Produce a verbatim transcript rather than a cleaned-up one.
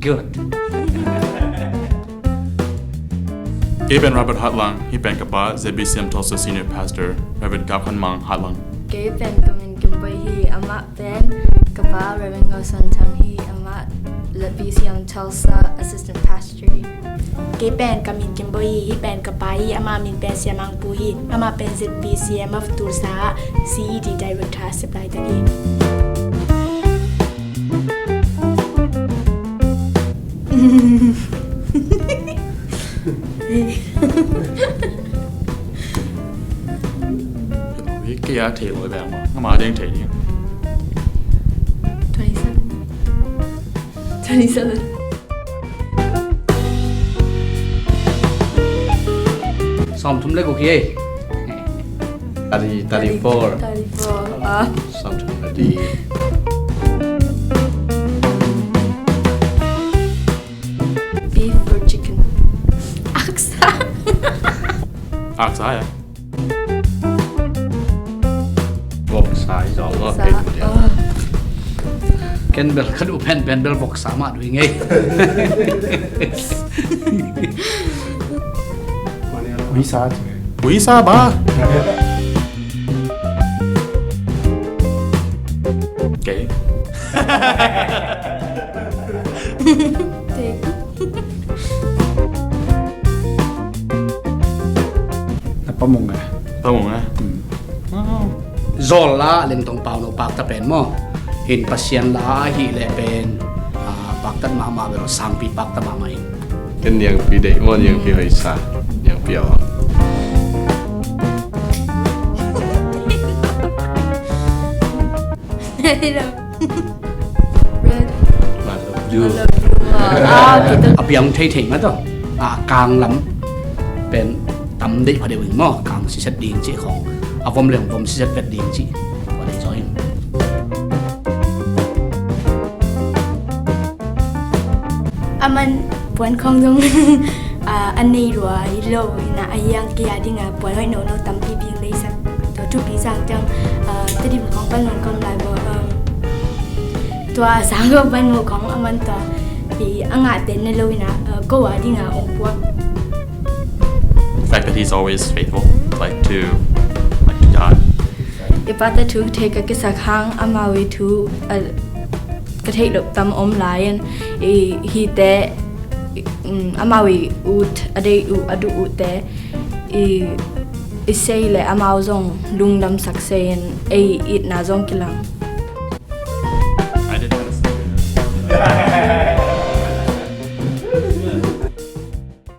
Good. Kei pen Robert Hatlang, hih pen ka pa, Z B C M Tulsa Senior Pastor, Reverend Gap Khan Mang Hatlang. Kei pen ka min Kim Boi hi, amah pen ka pa, Reverend Ngau Son Thang hi, amah Z B C M Tulsa Assistant Pastor hi. Kei pen ka min Kim Boi hi, hih pen ka pa hi, amah min pen Sia Mang Pu hi, amah pen Z B C M of Tulsa ah C E D Director a sep laitak hi. Kei a thei lo bang ma. Nga ma ding thei ni. Twenty-seven. Twenty-seven. Sawmthum le guk hi ei. Thirty, thirty-four. Thirty-four. Ah. Sawmthum le di. Beef or chicken? Aksa. Aksa, ya. Voksa hi zaw lo. Voksa. Ken bel ka duh pen, pen bel voksa mah duh hi ngei. Uisa. Uisa ba. Okay. Take. Na pamung eh. Pamung eh. Hmm. Zawl la Lengtong Pauno pakta pen maw. Hin Pasian la ahih leh pen, ah, paktat mahmah bel, sangpi pakta mahmah in. Ken Niangpi deih maw, Niangpi hoih sa. Niangpi aw. Red. I love you. I love you. Ah, ah, kita. A piang thei thei mah tawh. A kang lam pen tam deih pha deuh in maw. Kang siset ding cih khong. A vom leng vom siset vet ding cih. Pha deuh zaw in. Aman puan khong zong, ah, a nei lua hi lo, ina a hiang kei a dinga puan hoih nono tampi bing leisak. Tua thupi sang ciang, ah, Tedim khong pan zong kam lai bo, um, tua sang khong pan mu khong aman tua i a ngah ten ne lo ina, ah, ko a dinga ong puak. The fact that he's always faithful, like, to, like, to God. I pate thu thei ka kisak hang amau i thu, ah, ka theih loh tam om lai in, i, hihte, i, um, amau i ut, a deih uh, a duh uhte, i, i sei le amau zong lungdamsak sei in, ei itna zong kilang.